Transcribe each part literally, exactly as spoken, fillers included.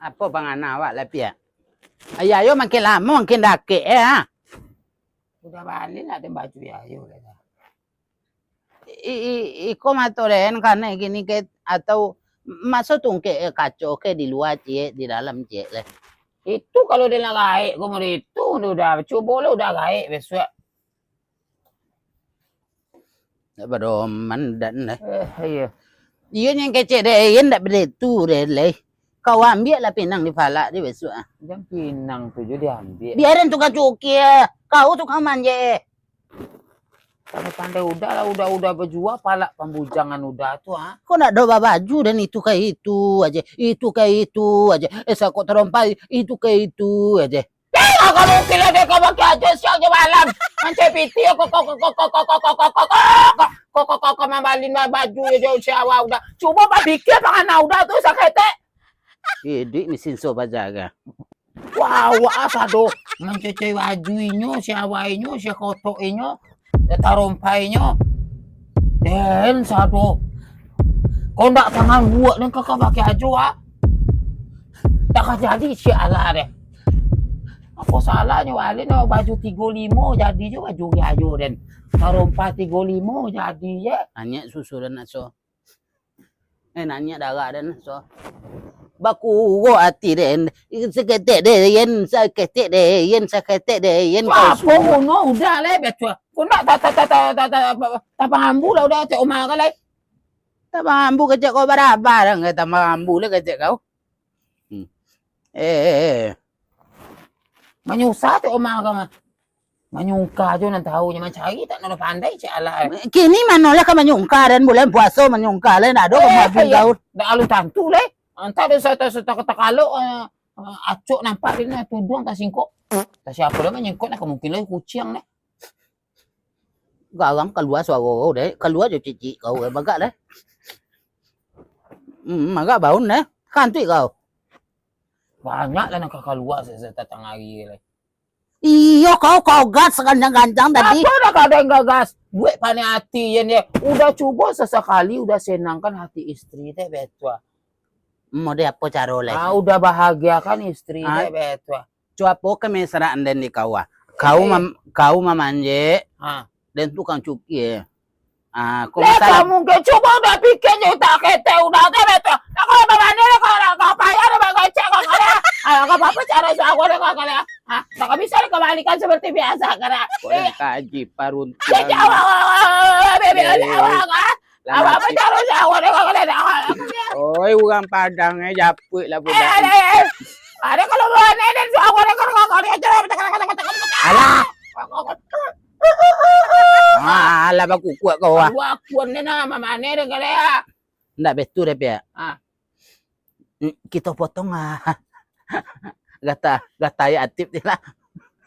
Apo pangana awak lai, Piak? Ayo, ayo, makin lamo makin dakek, eh, ha? Udah baliak lah den baju yo, ayo lah. I, i, iko mato den kanai kini ke, atau maso tungkek kaco ke di lua ciek, di dalam ciek lai? Itu kalau den lah gaek ko model itu, udah, cubo lah udah gaek bisuak. Ndak badoman dan lah. Eh, iyo. Iyo nan kecek den, iyo ndak baitu den lai. Kau ambiak lah pinang di palak di bisuak, ah. Jan pinang tu jo diambiak. Biarin tukang cukia. Kau tukang manjek. Pandai-pandai udah lah, udah, udah bajua palak pambujangan udah tu, ha? Kau ndak do babaju dan itu ka itu aja, itu ka itu aja. Eh, sakok tarompai, itu ka itu aja. Tengok kamu kilo dek kau pakai aja siang jo malam. Mancai piti, kok, kok, kok, mambalin baju yo jauh siawa udah. Cubo bapikia pangana udah tu saketek. Idik ni sinso bajaga. Wah, wah, sado. Mancecoi baju inyo, siawa inyo, sia kotok inyo, sia tarompai inyo. Den sado. Kau ndak tangan buak den kakak pakai ajo, ah. Tak ka jadi sialah deh. Apo salahnyo baliak no baju tigo limo jadi jo baju gayo den. Tarompai tigo limo jadi je. Nanyek susu den nak so. Eh, nanyek darah den so. Bakuro ati den. Saketek den, saketek den, saketek den. Wah, kau apo suruah. Bunuh udah leh, betul. Kau nak ta, ta, ta, ta, ta, ta, ta, tapangambu lah udah, cek Omar kan leh. Tapangambu kecek kau barabah dah, nggak tapangambu leh kecek kau. Hmm. Eh, eh, eh. Manyusah cek Omar kan mah. Manyungka jo nan tahu nyo, mancari tak nan pandai cek alah. Kini mano lah ka manyungka, dan bulan puaso manyungka lah, ndak ado. Eh, kamu abih iyo. Tahu. Ndak alun tantu leh. Antah ado sata-sata kata kalok, eh, eh, acok nampak dia ni tuduang tasingkok. Tak siapa lah manyingkok lah, kemungkinan kuciang lah. Garang kalua suaro kau deh. Kalua jo cicik kau, eh, bagak deh. Hmm, agak baun deh. Kantuik kau. Banyak lah nak kalua se-, se-, tatang hari leh. Iyo, kau, kau gas gancang-gancang tadi. Apo dah kadang gagas? Buek panek ati, Yen, ye. Udah cubo sasakali, udah senangkan hati istri teh, betua. Mau deh apo caro leh? Ah, udah bahagiakan istri teh, betua. Cuapo kemesraan den di kau, ah? Kau mam-, kau mamanjek, den tukang cukia. Ah, kau masalah. Leh, kamu ke cubo udah pikir je utak ketek udah tu, betul. Nah, kalau bapane lah, kalau nak kau payah dah bagocek kau kali, ah. Ah, kau apa caro suah aku dah kau kali, ah. Ah, tak bisa dikembalikan seperti biasa, kena. Kau dah kaji paruntuan. Dia jawab, bebek, eh, orang, ah. Apa-apa caro jawab dah kau kali, dah. Oi, urang Padang, eh, japuik lah budak. Eh, eh, eh. Ada kalau bapane dan suah aku dah kau kali, ah. Alah. Ah, alah bakukuak kau, ah. Aku, aku ni nah, mamane dengan dia. Ndak betul deh, Piak. Ah. N-, kito potong, ah. Gata, gata ayah Atip ni lah.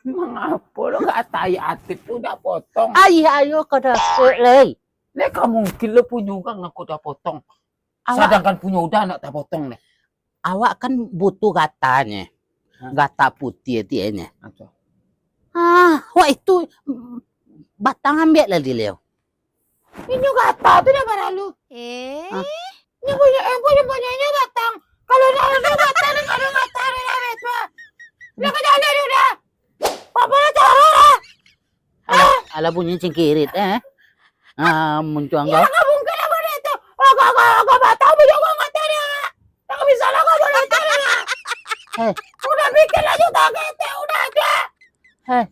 Mangapo lo gata ayah Atip tu dah potong? Ayah ayo kau dah, eh, leh. Leh, ka mungkin lo punyo urang nak kau dah potong. Awak. Sadangkan punyo udah nak dah potong ni. Awak kan butuh gatanyo. Hah? Gata putiah tieknyo. Apo? Ah, wak itu, mm, batang ambiak lah di leo. Inyo gata tu dah baralu. Eh? Hah? Inyo punyo, eh, punyo, punyo inyo batang. Kalau nak ada batang, nak ada gata, nak ada tu. Nak ka jaleh tu dah. Apa lah caro lah? Alah, alah bunyi cingkirit, eh. Ah, muncuang kau. Ya, nggak mungkin lah benda itu. Agak, agak, agak batang punya gua nggak tahu dah. Tak bisa lah kau boleh tahu dah. Eh. Udah bikin lagi tak kete, udah aja. Eh.